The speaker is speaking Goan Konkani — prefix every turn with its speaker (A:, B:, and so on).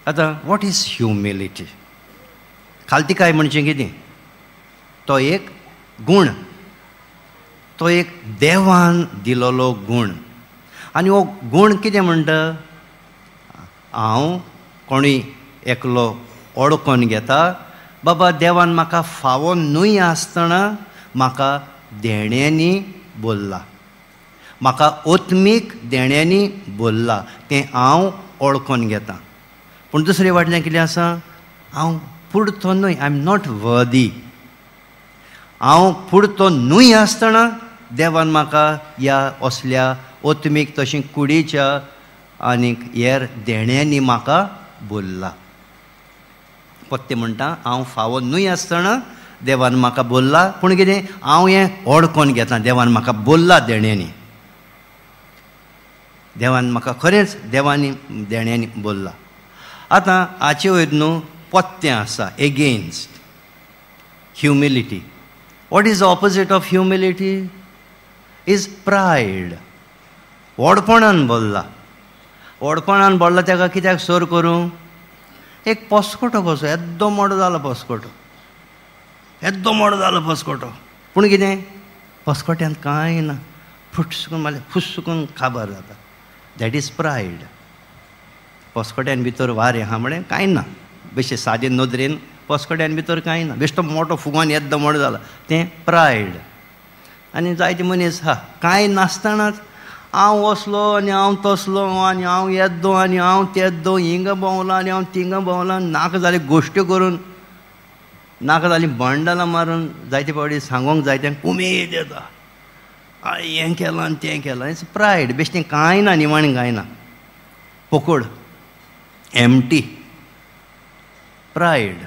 A: आतां what is humility? खालतिकाय म्हणजे कितें? तो एक गूण, तो एक देवान दिलोलो गूण. आनी हो गूण कितें म्हणटा? हांव कोणूय एकलो ओळखून घेता, बाबा देवान म्हाका फावो न्हय आसतना म्हाका देण्यांनी बोल्ला, म्हाका ओत्मीक देण्यांनी बोल्ला, तें हांव ओळखून घेता. पूण दुसरे वाटल्यान कितें आसा? हांव पुरतो न्हय, I am not वर्दी. हांव पुरतो न्हय आसतना देवान म्हाका ह्या असल्या ओत्मीक तशें कुडीच्या आनीक हेर देण्यांनी म्हाका बोल्ला. पत्ते म्हणटा हांव फावो न्हय आसतना देवान म्हाका बोल्ला, पूण कितें हांव हें ओळखून घेता, देवान म्हाका बोल्ला देण्यांनी, देवान म्हाका खरेंच देवानी देण्यांनी बोल्ला. आतां हाचे वयर न्हू पत्तें आसा against humility. What is the opposite of humility? Is pride. व्हडपणान बोल्ला. व्हडपणान बोल्ला ताका कित्याक सर करूं? एक पसकोटो कसो येद्दो मोडो जालो पसकोटो, येद्दो मोडो जालो पसकोटो, पूण कितें पसकोट्यांत कांय ना, फुटसून मारल्यार फुसकून काबार जाता. That is pride. पसकोट्यान भितर वारें आहा म्हळें कांय ना, बेश्टे सादे नदरेन पसकोट्यान भितर कांय ना, बेश्टो मोटो फुगोन येद्दो मोडो जाला, तें प्रायड. आनी जायते मनीस आहा कांय नासतनाच हांव असलो आनी हांव तसलो आनी हांव येद्दो आनी हांव तेद्दो, हिंगा भोंवला आनी हांव थिंगा भोंवला, नाका जाली गोश्ट्यो करून, नाका जाली बंडलां मारून, जायते फावटी सांगूंक जायते उमेद येता, हें केलां आनी तें केलां. It's pride. बेश्टें कांय ना, निमाणें कांय ना, पोकोड, एम्प्टी प्रायड.